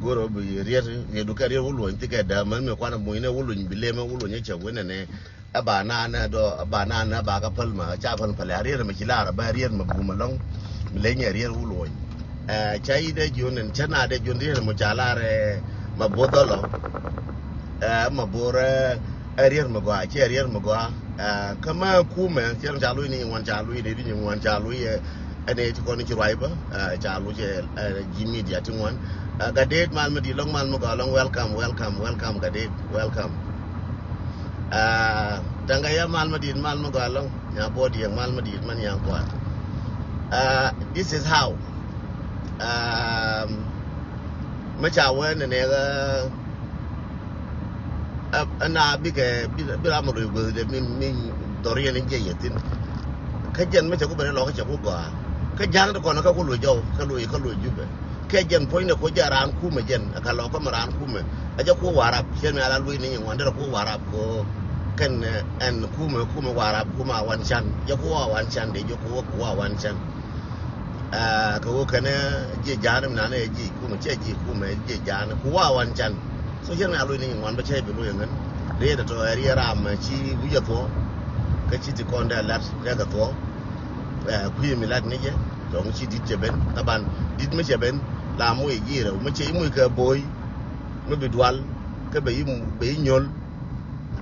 Go̱rɛ bi riet riet du kɛ riet wä luɔny thikɛ däämän mi kuan muny nɛ wä luny bi lem wä luny cɛ wen nɛ. Ɛ ba naan ɛ dɔ ɛ ba naan ɛ ba kä päl ma ca päl päl ɛ riet mɛ ci lar ɛ ba riet mɛ bum ɛlɔŋ. Mi leny ɛ riet wä luɔny. Ɛ ca yi dee jion ɛn cä na dee jion riet mɔ ca lar ɛ ma both ɔlɔ. Ɛ ma bor ɛ ɛ riet mɛ gɔaa ci ɛ riet mɛ gɔaa. Ɛ kä ma kumɛ cɛ ca luny ni ŋuan ca luny ni di ŋuan ca luny ɛ. Ɛn ɛ ti kɔn ci ruac bä ca luny ɛ ji̱ media ti ŋuan. Ɛ Gadet mal mi di lɔŋ mal mi gɔaa lɔŋ welcome welcome welcome Gadet welcome. Aa, taŋkɛ yɛ mal mi di̱i̱t, mal mi gɔaa ɛlɔ̱ŋ, nya buɔt yɛ mal mi di̱i̱t, mal nya kua̱r. Aa, this is how. Aa, mi ca wee ni nɛɛk, aa, aa, na bikɛ, bi, bi ram mi luɔc guäth dee mi, mi dhɔr yɛn in jiɛ yɛ thi̱n. Kä jɛn mi cɛ ku ben ilɔk kä cɛ ku gɔaa. Kä ja̱a̱ŋ ti kɔn kä ku luɔc jɔw, kä luɔc, kä luɔc Jubɛ. Kɛ jɛn puɔ̱nydɛ ku jɛ raan kumɛ jɛn, ɛ kɛ lɔ kä mi raan kumɛ. Ɛ jɛ ku Warap, cɛ mi ala luɔc ni nyin ŋuan derɛ ku Warap ko kɛn, ɛ, ɛn kumɛ, kumɛ Warap, kumɛ a wan can. Jɛ ku a wan can de, jɛ ku wä ku a wan can. Ɛ, kɛ wä kɛnɛ jiɛ ja̱a̱n mi nanɛ jiɛ kumɛ, cɛ jiɛ kumɛ, jiɛ ja̱a̱n, ku a wan can. So cɛ mi ala luɔc ni nyin ŋuan bä cɛ bi luɔc ɛ ŋän. Riet ɛ tɔ ɛ riet ram ci wi̱c ɛ thuɔ. Kä ci ti kɔn dɛ lat dɛ kɛ thuɔ. Ɛ, kui̱ mi lat ni jɛ. Tɔŋ ci di̱t cɛ ben, taban di̱t mi cɛ ben la moc ji̱ rɛw, mi cɛ i̱ moc kɛ bo̱o̱c mi bi dual, kä bɛ i̱, bɛ i̱ nyol,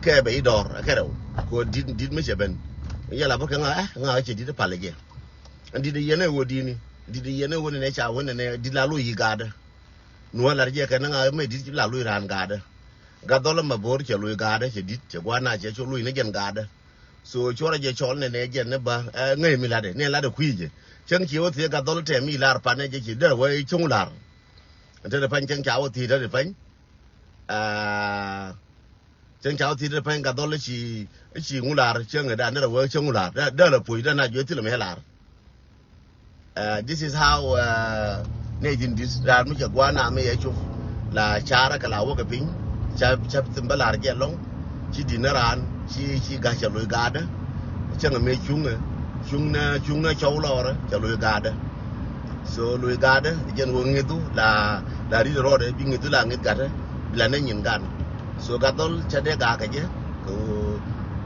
kɛ bɛ i̱ dɔr, ɛ kɛ rɛw. Kɛ di̱t, di̱t mi cɛ ben. Yɛ la bä kɛ ŋa, ɛ, ŋa cɛ di̱t pal jɛ. Di̱t yɛn ɛ wä di̱t ni, di̱t yɛn ɛ wä ni nɛ ca wä ni nɛ di̱t la lo̱c yi gaatdä. Nuɔ̱ɔ̱r lar jɛ kɛ ni ŋa mɛ di̱t la lo̱c raan gaatdä. Gat dhɔl ma bo̱o̱r cɛ lo̱c gaatdä, cɛ di̱t, cɛ gua̱a̱r na cɛ cɔ lo̱c ni jɛn gaatdä. So cuɔrɛ jɛ cɔl nɛ nɛ jɛn ni ba, ɛ, ŋäc mi latdɛ, nɛ latdɛ kui̱ jɛ. Cäŋ ci wä thiee gat dhɔl tɛm mi lar panɛ jɛ ci derɛ wä cäŋ lar. Te de pany cäŋ ca wä thiee te de pany. Aa, cäŋ ca wä thiee te de pany gat dhɔl ci, ci ŋu lar cäŋ da derɛ wä cäŋ lar. Da, da la puc da na juɛ thil mɛ lar. Aa, this is how, aa, nɛ jin di̱t rar mi cɛ gua̱a̱r na mi yɛ cop. La carä kɛ la wäkɛ piny. Ca, ca thim bä lar jɛ lɔŋ. Ci di̱t ni raan, ci, ci ga̱c cɛ lo̱c gaatdä. Cäŋ mi cuŋɛ, cuŋ ni, cuŋ ni cɔw lɔrä, cɛ lo̱c gaatdä. So lo̱c gaatdä, jɛn wä ŋi̱thu, la, la ri̱t rɔɔdɛ, bi ŋi̱thu la ŋi̱th ga̱tdä, bi la nɛ nyin gan. So gat dhɔl cɛ dee ga̱a̱ kɛ jɛ, kɛ ɣöö,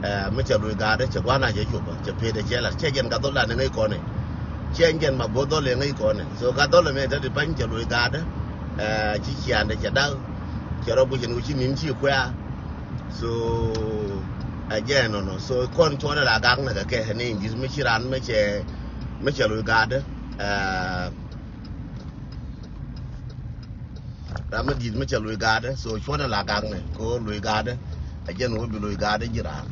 ɛ, mi cɛ lo̱c gaatdä, cɛ gua̱a̱r na cɛ copä, cɛ pet ɛ cɛ lat, cɛ jɛn gat dhɔl la ni ŋäc kɔnɛ. Cɛ jɛn ma bo̱o̱r dhɔl ɛ ŋäc kɔnɛ. So gat dhɔl ɛmɛ te di pany cɛ lo̱c gaatdä, ɛ, ci ciaandɛ cɛ da̱k, cɛ rɔ guic ɛn ɣöö ci ni̱n ci kuɛ̈ɛ̈. So, ɛ jɛ ɛnɔnɔ. So, kɔn cuɔnɛ la gak nɛ kɛ kɛ, ni in di̱t mi ci ran mi cɛ, mi cɛ lo̱c gaatdä. Ɛ, ram mi di̱t mi cɛ lo̱c gaatdä. So, cuɔnɛ la gak nɛ, kɛ ɣöö lo̱c gaatdä. Ɛ jɛn ɣöö bi lo̱c gaatdä ji̱ raan.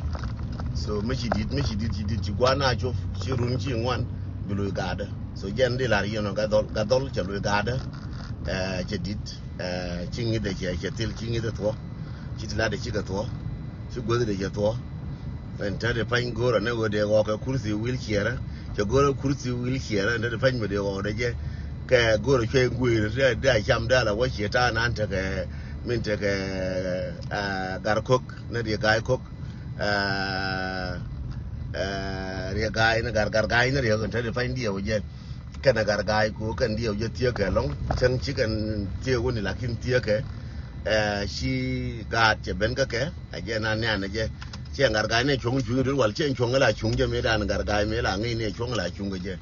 So, mi ci di̱t, mi ci di̱t, ci di̱t, ci gua̱a̱r na cop, ci run, ci ŋuan, bi lo̱c gaatdä. So, jɛn di lar yɛn ɔ gat dhɔl, gat dhɔl cɛ lo̱c gaatdä. Ɛ, cɛ di̱t, ɛ, ci ŋi̱th ɛ cɛ, cɛ thil, ci ŋi̱th ɛ thuɔ̱k. Ci ti lat ɛ cikɛ thuɔ̱k. Ci guäth dee cɛ thuɔ̱k. Ɛn te di pany go̱o̱rä ni ɣöö dee ɣɔɔk kɛ kurthi wheelchair. Cɛ go̱o̱rä kurthi wheelchair, ɛn te di pany mi dee ɣɔɔk dee jɛ. Kɛ go̱o̱rä cuɛ guëër, dee, dee a cam dee a la wä ciɛ ta̱a̱ nan tekɛ, min tekɛ, ɛ, gar ko̱k, ni dee ga̱a̱c ko̱k. Ɛ, ɛ, riɛ ga̱a̱c ni gar, gar ga̱a̱c ni riɛ, ɛn te di pany diɛw jɛ. Kɛn a gar ga̱a̱c ku kɛn diɛw jɛ thiek kɛ lɔ̱ŋ. Cäŋ ci kɛn thiek wuni lakin thiek kɛ. Ɛ, ci gaat cɛ ben kä kɛ. Ɛ jɛ na nian ɛ jɛ. Ciɛ ŋar ga̱a̱c ni cuɔ̱ŋ cuŋ duel wal, ciɛ cuɔ̱ŋ la cuŋ jɛ mëë dan ŋar ga̱a̱c mëë la ŋi̱i̱c ni cuɔ̱ŋ la cuŋ kɛ jɛ.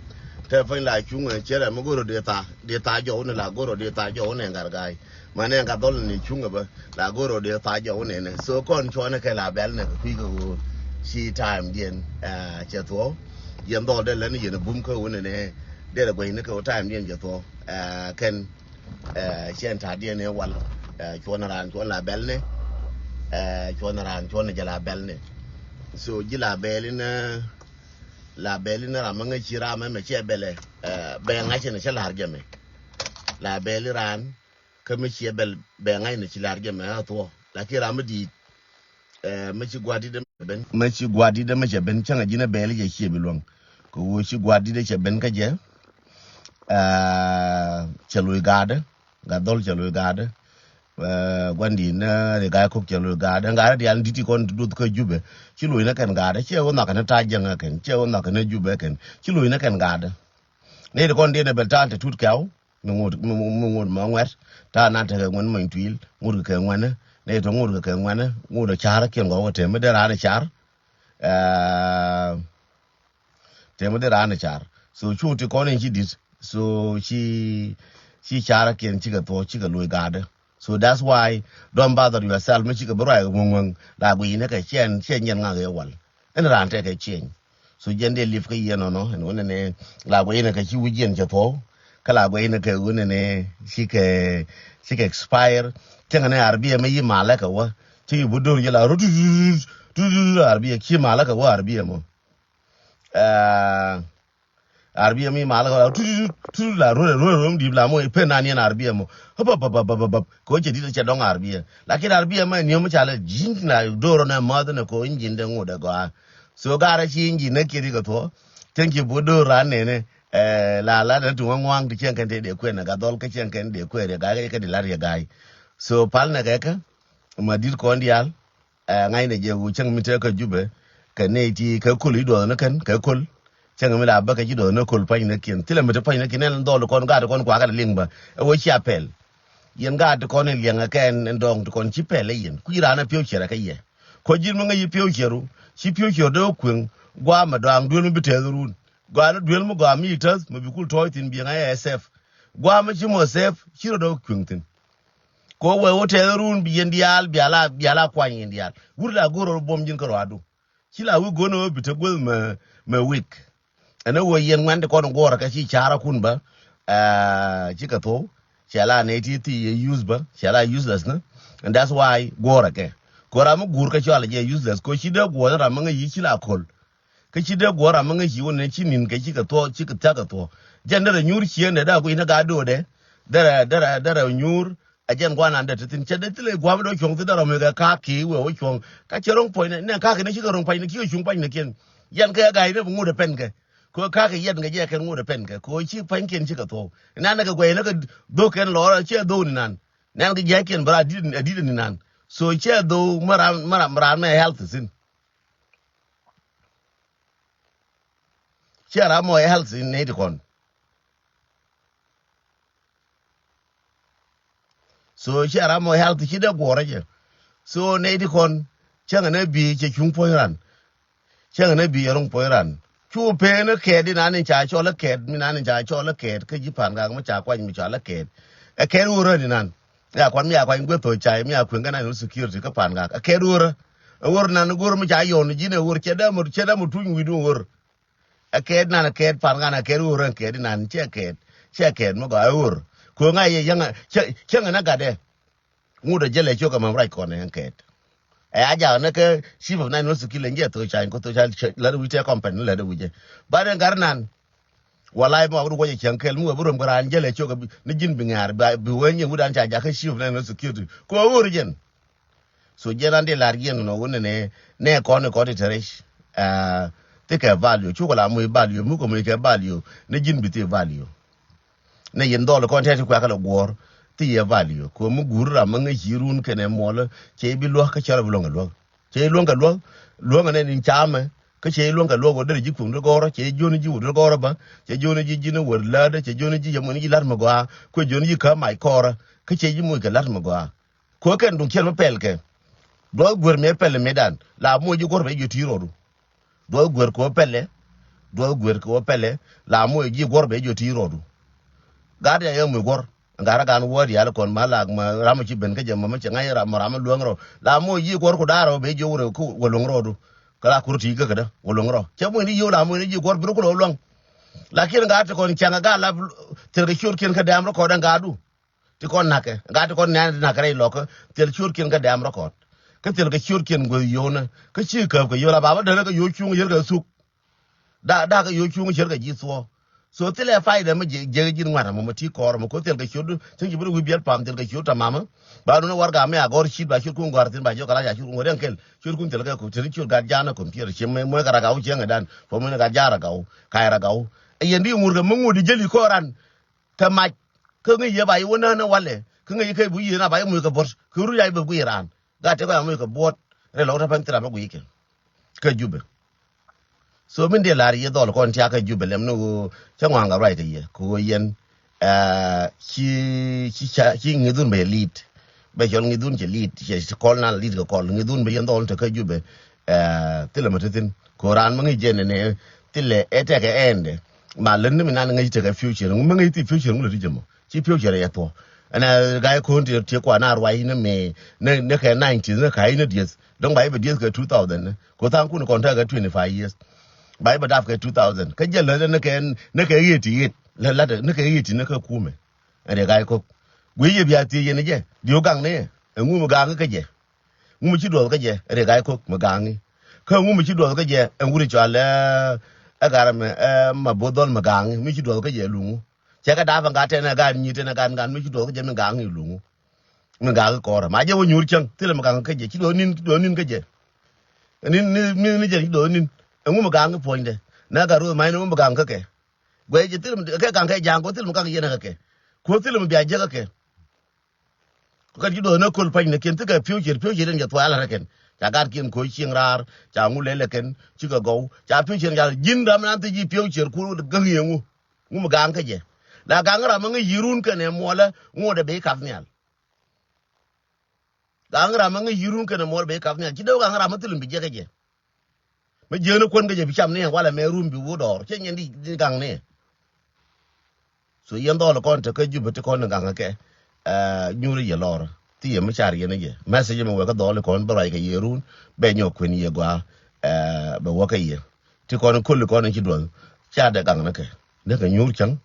Te pany la cuŋ ɛ cɛ rɛ mi go̱r ɔ dee tha, dee tha jɔw ni la go̱r ɔ dee tha jɔw ni ŋar ga̱a̱c. Ma ni ŋar dhɔl ni cuŋ ɛ bä, la go̱r ɔ dee tha jɔw ni ni. So kɔn cuɔ̱n ɛ kɛ la bɛl ni kɛ kui̱ kɛ ɣöö ci time diɛn, ɛ, cɛ thuɔ̱w. Yɛn dhɔl dee lɛ ni yɛn bum kä ɣöö ni ni dee rɛ guɛy ni kɛ ɣöö time diɛn cɛ thuɔ̱w. Ɛ, kɛn Ɛ, cɛn ta̱a̱diɛn ɛ wal. Ɛ, cuɔn raan cuɔn la bɛl ni. Ɛ, cuɔn raan cuɔn jɛ la bɛl ni. So ji̱ la bɛl in, ɛ, la bɛl in ram mi ŋäc ci ram ɛmɛ cɛ bɛl ɛ, ɛ, bɛ ŋa̱c in cɛ la̱r jɛ mɛ. La bɛl in raan kä mi ciɛ bɛl bɛ ŋa̱c in ci la̱r jɛ mɛ a thuɔ. Lakin ram mi di̱i̱t, ɛ, mi ci gua̱a̱r di̱t ɛmɛ cɛ ben. Mi ci gua̱a̱r di̱t ɛmɛ cɛ ben, cäŋ a ji̱n ɛ bɛl cɛ ciɛ bi luäŋ. Kɛ ɣöö ci gua̱a̱r di̱t ɛ cɛ ben kä jɛ. Ɛ, cɛ lo̱c ga̱a̱dä, gat dhɔl cɛ lo̱c ga̱a̱dä. Ɛ, gua̱ndi̱t ni Riek Gai Kok cɛ lo̱c ga̱a̱dä. Ga̱a̱dä diaal di̱t ti kɔn duth kä Jubɛ. Ci lo̱c ni kɛn ga̱a̱dä. Ciɛ wä nhɔk kɛn ta̱a̱ jäŋä kɛn. Ciɛ wä nhɔk kɛn Jubɛ kɛn. Ci lo̱c ni kɛn ga̱a̱dä. Ni ti kɔn diɛn ɛ bɛl ta̱a̱ te tut kɛw. Mi ŋot, mi, mi, mi ŋot mɔ ŋuɛt. Ta̱a̱ nan tekɛ ŋuɛn mɔny tuil. Ŋot kɛ kɛ ŋuɛnä. Ni ti ŋot kɛ kɛ ŋuɛnä. Ŋot ɛ ca̱rä kiɛn gɔw kɛ tɛm mi dee raan ɛ car. Ɛ, Tëë mi dee raan car. So cu ti kɔn in ci di̱t. So ci, ci carakiɛn cikɛ thuɔ̱k cikɛ lo̱c ga̱a̱dä. So that's why don't bother yourself mi cikɛ bi ruac ŋuäŋ ŋuäŋ. La guic ni kɛ ciɛn, ciɛn yɛn ŋak ëë wal. Ɛn raan tekɛ ciɛny. So jɛn dee live kä yɛn ɔnɔ ɛn wunɛ ni la guic ni kɛ ci wi̱c yɛn cɛ thuɔ̱k. Kä la guic ni kɛ wunɛ ni cikɛ, cikɛ expire. Cäŋɛ ni arbiɛ mi yi malɛ kɛ wä. Ci yi bi do̱r jɛ la rut. Tut tut tut, arabia ci malä kɛ wä arabia mɔ. Aa, arabia mi malä kɛ wä tut tut tut, la ruɔr ruɔr ruɔr mi di̱i̱p la mɔ i̱ pen nan yɛn arabia mɔ. Hop hop hop hop hop. Kɛ wä cɛ di̱t cɛ dɔŋ arabia. Lakin arabia mɛ niom ca lɛ ji̱n na do̱r nɛ mäth nɛ kɛ wä injin dɛ ŋot dɛ gɔaa. So garɛ ci injin nɛ kiɛ di kɛ thuɔ. Thank you bu do̱r ran nɛnɛ. Ɛ, la la dɛ tuŋä ŋuaŋ ti cɛn kɛn te dee kuɛn nɛ ka dhɔl kä cɛn kɛn dee kuɛn riɛ ga̱a̱c kä di la riɛ ga̱a̱c. So pal nɛ kɛ kä ma di̱t kɔn diaal. Ɛ, ŋa̱cnɛ jɛ wu cäŋ mi te kä Jubɛ kɛ nɛy ti kɛ köl i̱ duɔth ni kɛn kɛ köl. Cäŋ mi la bä kɛ ci duɔth ni köl pa̱ny ni kiɛn thilɛ mi te pa̱ny ni kiɛn ɛn dhɔl kɔn gaat kɔn kuakä liŋ bä. Ɛ wä cia pɛl. Yɛn gaat ti kɔn in liɛŋɛ kɛ ɛn dɔŋ ti kɔn ci pɛl ɛ yɛn kui̱ raan ɛ piɔw ciɛrɛ kɛ yɛ. Kɔ ji̱n mi ŋäc yi piɔw ciɛru ci piɔw ciɛru dee wä kueŋ. Gua̱a̱mɛ dɔaŋ duel mi bi tɛth run. Gua̱a̱ni duel mi gɔaa mi yi täth mi bi kul tɔɔc thi̱n biɛŋ a ɛ sɛf. Gua̱a̱mɛ ci mɔ sɛf ci rɔ dee wä kueŋ thi̱n. Ko wee wä tɛth run bi yɛn diaal biala biala kuany yɛn diaal wur la go̱r rɔ buɔm ji̱n kä rɔadu. Ci la wi̱i̱ go̱n wä bi te guäth mɛ mɛ wik. Ɛn ɛ wee yɛn ŋuɛn ti kɔn guɔrɛ kɛ ci ca̱rä kun bä. Aa, ci kɛ thou cɛ la nɛy ti thi yɛ use bä cɛ la useless ni. And that's why guɔrɛ kɛ ko ram mi guur kɛ cɔal jɛ useless ko ci dee guɔrɛ ram mi ŋäc yi ci la ko̱l. Kä ci dee guɔ̱r ram mi ŋäc ci wä nɛ ci ni̱n kɛ ci kɛ thuɔ̱k ci kɛ thia̱k kɛ thuɔ̱k. Jɛn derɛ nyuur cieen dɛ daa guic ni gaa do̱o̱dɛ. Derɛ derɛ derɛ nyuur. A jɛn gua̱n an dɛ ti thi̱n cɛ dee thilɛ gua̱a̱m dee cuɔ̱ŋ thi̱n derɛ mi kɛ ka̱a̱k ki̱i̱ wee wä cuɔ̱ŋ. Kä cɛ ro̱ŋ puɔ̱ny nɛ nɛ ka̱a̱k ni ci kɛ ro̱ŋ puɔ̱ny ni ci kɛ cuŋ puɔ̱ny ni kiɛn. Yɛn kɛ ga̱a̱c ni bi ŋut ɛ pɛn kɛ. Kɛ ka̱a̱k yɛn kɛ jɛ kɛn ŋut ɛ pɛn kɛ kɛ ci puɔ̱ny kiɛn ci kɛ thuɔ̱k. Nan ni kɛ guɛy ni kɛ dho̱k kɛn lɔɔr cɛ dho̱k ni nan. Nan kɛ jɛ kiɛn bɛ ra di̱t ni nan. So cɛ dho̱k mɛ ram mɛ ram mɛ health thi̱n. Ciɛ ram mɔ health in nɛy ti kɔn. So ciɛ ram mɔ health ci dee guɔrä jɛ. So nɛy ti kɔn cäŋɛ nɛ bi cɛ cuŋ puɔ̱ny ran. Cäŋɛ nɛ bi cɛ ruŋ puɔ̱ny ran. Cu peen kɛɛt inan in ca cɔl kɛɛt mi nan in ca cɔl kɛɛt kä ji̱ pa̱a̱n gak mi ca kuany mi ca lä kɛɛt. Ɛ kɛɛt wä rän inan. Ya kuan mi ya kuany gueth thok cay mi ya kueŋ kɛ national security kä pa̱a̱n gak ɛ kɛɛt wä rä. Ɛ wä rä nan go̱r mi ca yɔn ji̱n ɛ wä rä cɛ dämä cɛ dämä tuny wi̱i̱dun wä rä. Ɛ kɛɛt nan ɛ kɛɛt pa̱a̱n gak ɛ kɛɛt wä rä ɛ kɛɛt inan cɛ kɛɛt cɛ kɛɛt mi gɔaa ɛ wä rä. Kueŋ a yɛ yäŋ cɛ cɛ ŋɛ nä gatdɛ. Ŋut ɛ jälɛ ciök ɛmɛ rac kɔn ɛn kɛɛt. Ɛ a jak ni kä chief of national security ɛn jɛ thok cany kɔ thok cany lät wi̱c tɛ company lät wi̱c jɛ. Bat ɛn gat nan. Walay mi wak bi ruɔc ɛ cieŋ kɛl mi wee bi ruɔm kɛ raan jälɛ ciök ni ji̱n bi ŋaar bi wee nyin wut an ca jak kä chief of national security kɔ ɣöör jɛn. So jɛn an di lar jiɛn nɔ wun ni nɛ nɛ kɔn ni kɔn ti te rɛc. Thikɛ value cukɛ la muc value mukɛ muc kɛ value ni ji̱n bi thik value. Nɛ yɛn dhɔl kɔn tɛt ti kuɛ̈k kɛ lɛ guɔ̱ɔ̱r thi yɛ value kɛ mi guur ram mi ŋäc ci run kɛnɛ muɔlä. Cɛ bi luäk kä cär bi luäŋ kɛ luäk. Cɛ luäŋ kɛ luäk. Luäŋ nɛ nin camɛ kä cɛ luäŋ kɛ luäk wä derɛ ji̱ kuŋ dee gɔ̱rä cɛ ji̱ ji̱n wä dee gɔ̱rä bä. Cɛ ji̱n ji̱ ji̱n wä lätdä cɛ ji̱n ji̱ yɛ muɔni ji̱ la̱t mi gɔaa kuɛ ji̱n ji̱ kä mac kɔrä. Kä cɛ ji̱ muc kɛ la̱t mi gɔaa. Kɛ kɛn duŋ ciɛl mi pɛl kɛ duɔth guer mi pɛl mi dan la muc ji̱ guɔ̱r bɛ ji̱ ti rɔɔdu. Duɔth guer kɛ wä pɛlɛ. Duɔth guer kɛ wä pɛlɛ. La muc ji̱ guɔ̱r bɛ ji̱ ti rɔɔdu. Gat ya yɛ muc guɔ̱r. Gat ran wä diaal kɔn ma lak ma ram ci ben kä jɛ ma ma cɛ ŋa̱c ram ma ram luäŋ rɔ la muc ji̱ guɔ̱r ku daar rɔ bɛ ji̱ wä rɛ ku wä luäŋ rɔɔdu. Kä la kur ti kä kädä wä luäŋ rɔ cɛ muc ni yio̱w la muc ni ji̱ guɔ̱r bi rɔ ku lɔ luäŋ. Lakin gat ti kɔn cɛŋ gat la thil kɛ ciöt kiɛn kä dɛm rɔ kɔn gat du. Ti kɔn na̱kɛ gat ti kɔn nɛn ti na̱kɛ rɛy lɔkä. Thil ciöt kiɛn kä dɛm rɔ kɔn kä thil kɛ ciöt kiɛn gueth yio̱w nä kä ci käp kɛ yio̱w la baba dälä kɛ yio̱w cuŋ yier kɛ thuk. Dak dak kɛ yio̱w cuŋ cier kɛ ji̱ thuɔ̱ɔ̱. So thilɛ faida mi jek ji̱n ŋuat amɔ mi ti kɔɔr mɔ ko thil kɛ ciöt cäŋ ci bi ni wi̱i̱ biɛl pam thil kɛ ciöt tamamä. Ba dun warga mi a gɔr cit ba ciöt kun gɔr thin ba jiök kɛ la ca ciöt kun ŋuɔ̱t ɛn kɛl ciöt kun thil kɛ ko thil ciöt gat ja̱a̱n a computer ci mɛ mɔ kɛ ragaw cieŋ ɛ dan fɔ mi ni gat ja̱a̱n ragaw. Kay ragaw. Ɛ yɛn di ŋur kɛ mi ŋut di jäli kɔɔran. Kɛ mac kä ŋäc yɛ ba yɛ wä nään ɛ walɛ kä ŋäc yɛ kɛ bi yɛ na ba yɛ muc kɛ buɔt kɛ rut ya yɛ bɛ guic raan. Gat tɛ kɔ ya muc kɛ buɔt rɛ lɔk tɛ pɛn thira bä guic kɛ kä Jubɛ. So min dee lar yɛ dhɔl kɔn tiak kä Jubɛ lɛm ni ɣöö cä ŋuaŋ kɛ ruac kɛ yɛ kɛ ɣöö yɛn ci ci ca ci ŋi̱thun bɛ yɛ lit. Bɛ cɔl ŋi̱thun cɛ lit cɛ kɔl nan lit kɛ kɔl ŋi̱thun bɛ yɛn dhɔl te kä Jubɛ. Thilɛ mɛ te thin kɛ ɣöö raan mi ŋi̱c jɛ nɛnɛ thilɛ ɛ tɛkɛ ɛndɛ. Ma lät ni mi nan ŋäc tekɛ future ŋu mi ŋäc thi future ŋu lät ti jɛ mɔ ci future yɛ thuɔ. Ɛnɛ ga̱y ko̱n ti ti kua na ruac ni mi ni kɛ nineties ni ka̱c ni dieth dɔ̱ŋ ba i̱ bɛ dieth kɛ two thousand ni ko tha̱a̱ŋ kun kɔn tekɛ twenty five years. Ba i̱ bɛ dap kɛ two thousand kä jɛ lät ni kɛ ni kɛ eighty eight lät lat ni kɛ eighty ni kɛ kumɛ. Ɛn ri ga̱y ko̱k guiy yɛ bia thiec yɛn jɛ diw gaŋ ni yɛ ɛŋu mi gaŋ kä jɛ. Ŋu mi ci duɔth kä jɛ, Riek Gai Kok mi gaŋi. Kä ŋu mi ci duɔth kä jɛ, ɛn wuri cɔal ɛ, ɛ gar mɛ, ɛ ma both dhɔl mi gaŋi, mi ci duɔth kä jɛ luŋu. Cɛ kɛ da̱a̱p ɛn gat tɛn ɛ gat nyi tɛn ɛ gat gat mi ci duɔth kä jɛ mi gaŋi luŋu. Mi gaŋi kɔrɛ. Ma jɛ wä nyuur cäŋ, thilɛ mi gaŋi kä jɛ, ci duɔth nin, ci duɔth nin kä jɛ. Nin, nin, nin, nin jɛ ci duɔth nin. Ɛŋu mi gaŋi puɔ̱nydɛ. Na gat ruɔth ma ɛn ŋu mi gaŋi kä kɛ. Guɛ jɛ thilɛ mi, kɛ gaŋi kɛ ja̱a̱ŋ, guɛ thilɛ mi gaŋi yɛn kä kɛ. Kuɔ thilɛ mi bia jɛ kä kɛ. Kɛ ci duɔth ni köl pany ni kiɛn thikɛ future, future in jɛ thuaal rɛ kɛn. Ca gat kiɛn koc cieŋ raar, ca ŋu lɛlɛ kɛn, cikɛ gɔw. Ca future in ca ji̱n ram nan thi ji̱ future ku gaŋ yɛ ŋu. Ŋu mi gaŋ kä jɛ. La gaŋ ram mi ŋäc yi̱run kɛnɛ muɔlɛ ŋu dɛ ben kath nhial. Gaŋ ram mi ŋäc yi̱run kɛnɛ muɔlɛ ben kath nhial. Ci dee gaŋ ram mi thil mi bi jɛ kä jɛ. Mi jiäkni kuän kä jɛ bi cam ni walɛ mɛ rum bi wä dɔɔr. Cɛ nyɛn di, di gaŋ ni. So yɛn dhɔl kɔn te kä Jubɛ ti kɔn ni gaŋ kɛ. Ɛ, nyuri yɛ lɔr. Ti yɛ mi car yɛn jɛ. Message mi wɛ kä dhɔl kɔn bä ruac kɛ yɛ run. Bɛ nyɔk kuɛn yɛ gɔaa. Ɛ, bɛ wä kä yɛ. Ti kɔn kol kɔn ci duɔth. Ca dɛ gaŋ ni kɛ. Ni kɛ nyur cäŋ.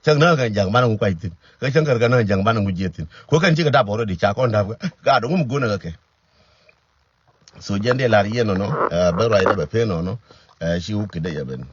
Cäŋ ni kɛ jaŋ banɛ ŋu kuac thin. Kɛ cäŋ kɛ rɛ kɛ ni jaŋ banɛ ŋu jiɛ thin. Ko kɛn ci kɛ dap already ca kɔn dap kɛ. Gat ŋu mi gon kɛ kɛ. So jɛn dee lar yɛn nɔnɔ, ɛ, bɛ ruacdɛ bɛ pen nɔnɔ, ɛ, ci wuk kidɛ yɛ ben.